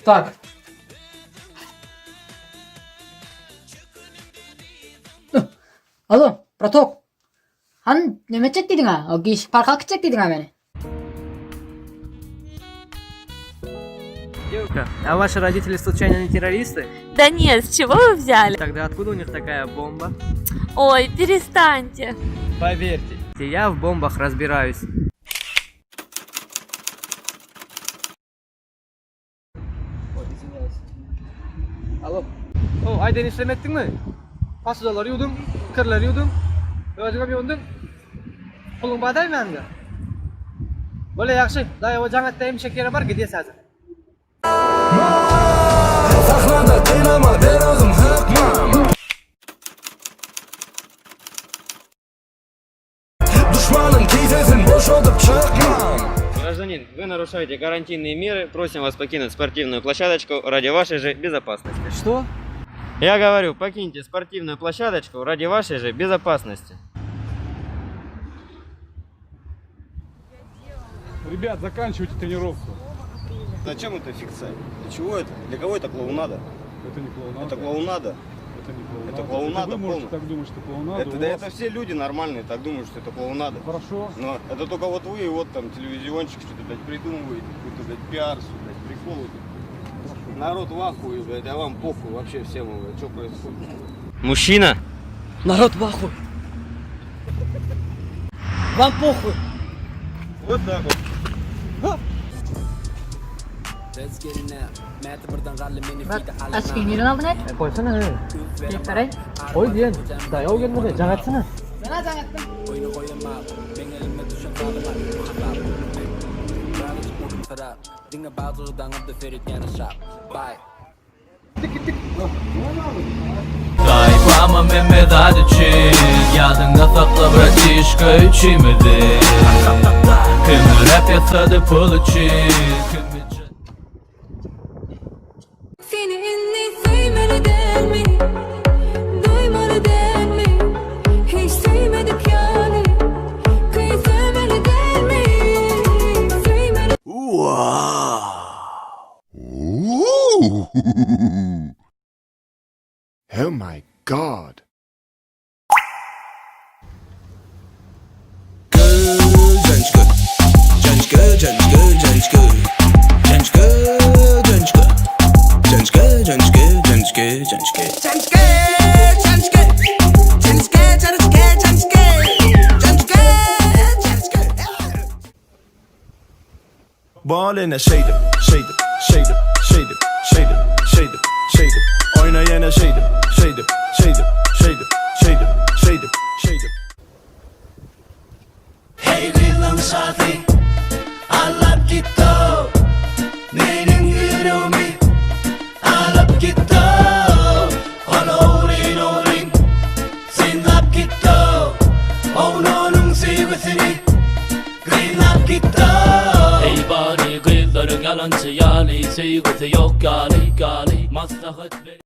Tak. Alo, bratok. Hany neme etjek diýdiň-ä? O giçlik parka äkitjek diýdiň-ä meni. Девушка, а ваши родители случайно не террористы? Да нет, с чего вы взяли? Тогда откуда у них такая бомба? Ой, перестаньте. Поверьте, я в бомбах разбираюсь. Ой, извиняюсь. Alo. O, Aýdan işlem etdiňmi? Posudalary ýuwdum, kirleri ýuwdum. Özüňem ýuwundyň. Puluň bar däl mende. Bolýa ýagşy. Daýawa jaň et-de emşek ýere bar, gidýäs häzir. Sahnada kynama ben özüm hökman Duşmanyň kisesin boşadyp çykman. Гражданин, вы нарушаете карантинные меры. Просим вас покинуть спортивную площадочку ради вашей же безопасности. Что? Я говорю, покиньте спортивную площадочку ради вашей же безопасности. Ребят, заканчивайте тренировку. Зачем это фикция? Для чего это? Для кого это клоунада? Это не клоунада. Это клоунада. Это не клоунада. Это клоунада Это вы можете полная. так думать, что клоунада. Это, У да вас это все люди нормальные так думают, что это клоунада. Хорошо. Но это только вот вы и вот там телевизиончик что-то, блядь, придумываете, какой-то, блядь, пиар, что, блядь, приколы. Народ в ахуе, блядь, а вам похуй вообще всем, блядь, что происходит. Мужчина! Народ в ахуе. Вам похуй. Вот так вот. Brat, açky nireden aldyň aý? Goýsana he. Gelip beräý. Goý diýen. Daýaw gelmedi. Jaň etsene. Men-ä jaň etdim. Taýpama Mehmet zat üçin Ýadyňda sakla bratişka üçimizi Kim rap ýasady pul üçin Kimi Seni inni söýmeli dälmi? Duýmaly dälmi? Hiç söýmedik ýaly Küýsemeli dälmi? Söýmeli Oh my god. Bal ene şeýdip, şeýdip, şeýdip, şeýdip, şeýdip, şeýdip, şeýdip. Oýna ýene şeýdip, şeýdip, şeýdip, şeýdip, şeýdip, şeýdip, şeýdip. Hey gyzlaň şasy Allap gitdi Meniň ýüregimi Alyp gitdi Ol ogryn ogryn Synlap gitdi Oglanyň söýgüsini Gynap gitdi Eý bary gyzlaryň ýalançy ýaly Söýgüsi ýok ýaly ýaly Maslahat ber.